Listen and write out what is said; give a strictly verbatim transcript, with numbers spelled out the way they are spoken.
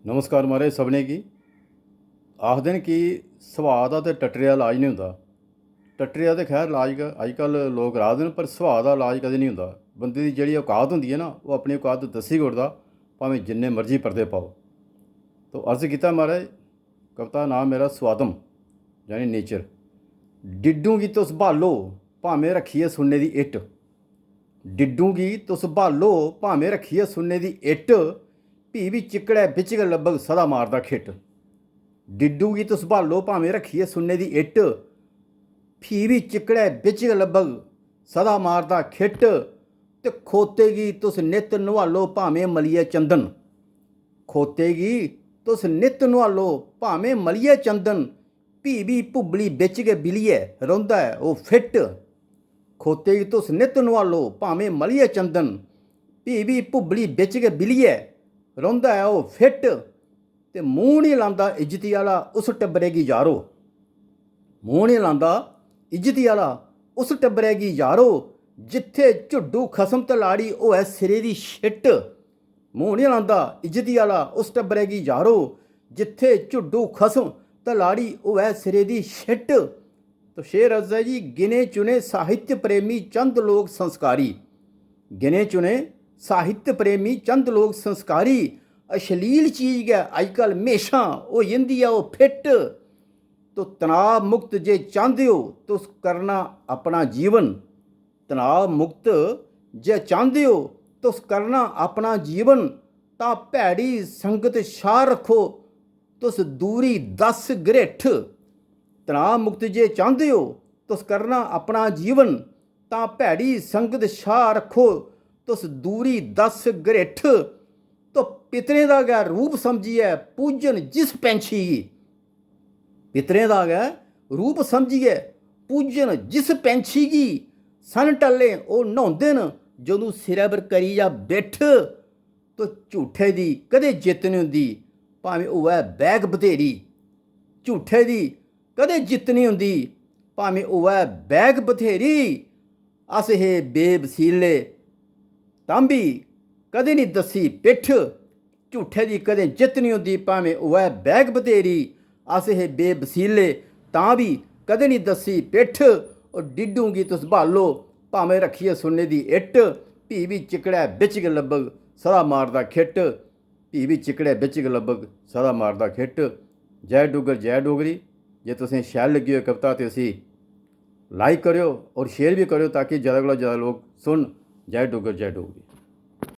नमस्कार महाराज सभनें गी। आखदे न कि सुभाऽ दा ते टट्टरे दा लाज निं होंदा। टट्टरे दा ते खैर लाज क-, अजकल लोक करा दे न, पर सुभाऽ दा लाज कदें निं होंदा। बंदे दी जेह्ड़ी औकात होंदी ऐ ना, ओह् अपनी औकात दस्सी गै ओड़दा, भामें जिन्ने मर्जी परदे पाओ। तो अर्ज कीता महाराज, कविता नांऽ मेरा सुआतम, यानी नेचर। डिड्डू गी तुस ब्हालो, भामें रक्खियै सुन्ने दी इट्ट। डिड्डू गी तुस ब्हालो, भामें रक्खियै सुन्ने दी इट्ट, फ्ही बी चिक्कड़ै बिच गै लब्भग सदा मारदा खिट्ट। डिड्डू गी तुस ब्हालो, भामें रक्खियै सुन्ने दी इट्ट, फ्ही बी चिक्कड़ै बिच गै लब्भग सदा मारदा खिट्ट। ते खोते गी तुस नित्त नुहालो, भामें मलियै चंदन। खोते गी तुस नित्त नुहालो, भामें मलियै चंदन, फ्ही बी भुब्बली बिच गै बिलियै रौंह्दा ऐ ओह् फिट। खोते गी तुस नित्त नुहालो, भामें मलियै चंदन, फ्ही बी भुब्बली बिच गै बिलियै रौंह्दा ऐ ओह् फिट। ते मूंह् निं लांदा इज्जती आह्ला उस टब्बरै गी यारो। मूंह् निं लांदा इज्जती आह्ला उस टब्बरै गी यारो, जित्थै झुड्डू खसम ते लाड़ी होऐ सिरे दी छिट्ट। मूंह् निं लांदा इज्जती आह्ला उस टब्बरै गी यारो, जित्थै झुड्डू खसम ते लाड़ी होऐ सिरे दी छिट्ट। तो शेर अर्ज ऐ जी, गिने चुने साहित्य प्रेमी चंद लोक संस्कारी। गिने चुने साहित्य प्रेमी चंद लोक संस्कारी, अश्लील चीज गै अजकल म्हेशां होई जंदी ऐ ओह् फिट। तो तनाव मुक्त जे चांह्दे ओ तुस करना अपना जीवन, तनाव मुक्त जे चांह्दे ओ तुस करना अपना जीवन, तां भैड़ी संगत शा रक्खो तुस दूरी दस ग्रिट्ठ। तनाव मुक्त जे चांह्दे ओ तुस करना अपना जीवन, तां भैड़ी संगत शा रक्खो तुस दूरी दस ग्रिट्ठ। तो पितरें दा गै रूप समझियै पूजन जिस पैंछी गी, पितरें दा गै रूप समझियै पूजन जिस पैंछी गी, सन टल्लें ओह् न्हौंदे न जदूं सिरै पर करी जा बिट्ठ। तो झूठे दी कदें जित्त निं होंदी, भामें होऐ बैह्क बथेरी। झूठे दी कदें जित्त निं होंदी, भामें होऐ बैह्क बथेरी। अस हे बेबसीले, तां बी कदें निं दस्सी पिट्ठ। झूठे दी कदें जित्त निं होंदी, भामें होऐ बैह्क बथेरी। अस हे बेबसीले, तां बी कदें निं दस्सी पिट्ठ। ओह् डिड्डू गी तुस ब्हालो, भामें रक्खियै सुन्ने दी इट्ट, फ्ही बी चिक्कड़ै बिच गै लब्भग सदा मारदा खिट्ट। फ्ही बी चिक्कड़ै बिच गै लब्भग सदा मारदा खिट्ट। जय डुग्गर, जय डोगरी। जे तुसें शैल लग्गी होऐ कविता ते उसी like करेओ और share बी करेओ, ताकि जैदा कोला जैदा लोक सुनन। जय डुग्गर, जय डोगरी।